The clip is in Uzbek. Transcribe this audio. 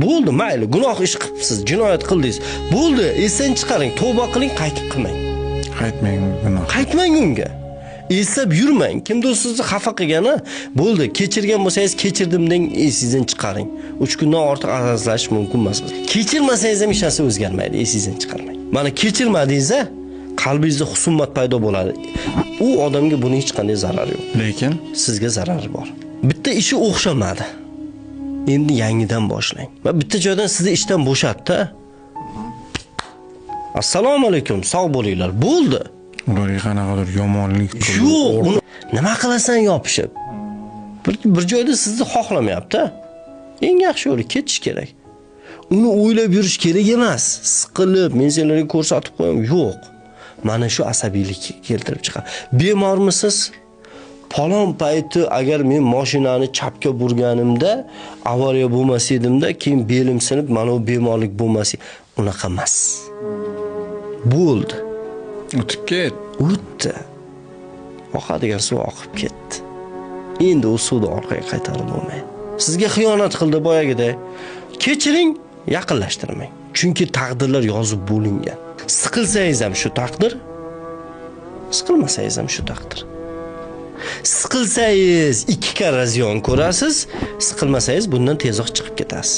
Bo'ldi, mayli, gunoh ish qilibsiz, jinoyat qildingiz. Bo'ldi, esdan chiqaring, tavba qiling, qaytib qilmang. Qaytmang gunoh. Qaytmang unga. Eslab yurmang. Kimdir sizni xafa qilgani, bo'ldi, kechirgan bo'lsangiz kechirdim deng, esingizdan chiqaring. 3 kundan ortiq arazlashish mumkin emas. Kechirmasangiz ham hech narsa o'zgarmaydi, esingizdan chiqarmang. Mana kechirmadingiz-a, qalbingizda husumat paydo bo'ladi. U odamga buni hech qanday zarari yo'q. Lekin sizga zarari bor. Bitta ishi o'xshamadi. Endi yangidan boshlang. Va bitta joydan sizni ishdan bo'shatdi. Assalomu alaykum, sog' bo'linglar. Bo'ldi. Ularga qanaqadir yomonlik qilib, yo'q, uni nima qilasan yopishib? Bir joyda sizni xohlamayapti. Eng yaxshi yo'li ketish kerak. Uni o'ylab yurish kerak emas. Siqilib, men senlarga ko'rsatib qo'yam, yo'q. Mana shu asabiylik keltirib chiqadi. Bemormisiz? Falon payti agar men mashinani chapga burganimda avariya bo'lmas edimda, keyin belim sinib, mana bu bemorlik bo'lmas. Unaqa emas. Bo'ldi. O'tib ket. O'tdi. Oqadigan suv oqib ketdi. Endi u suvni orqaga qaytarib bo'lmaydi. Sizga xiyonat qildi boyagidek. Kechiring, yaqinlashtirmang. Chunki taqdirlar yozib bo'lingan. Siqilsangiz ham shu taqdir, siqilmasangiz ham shu taqdir. Siqilsangiz 2 karra ziyon ko'rasiz, siqilmasangiz bundan tezroq chiqib ketasiz.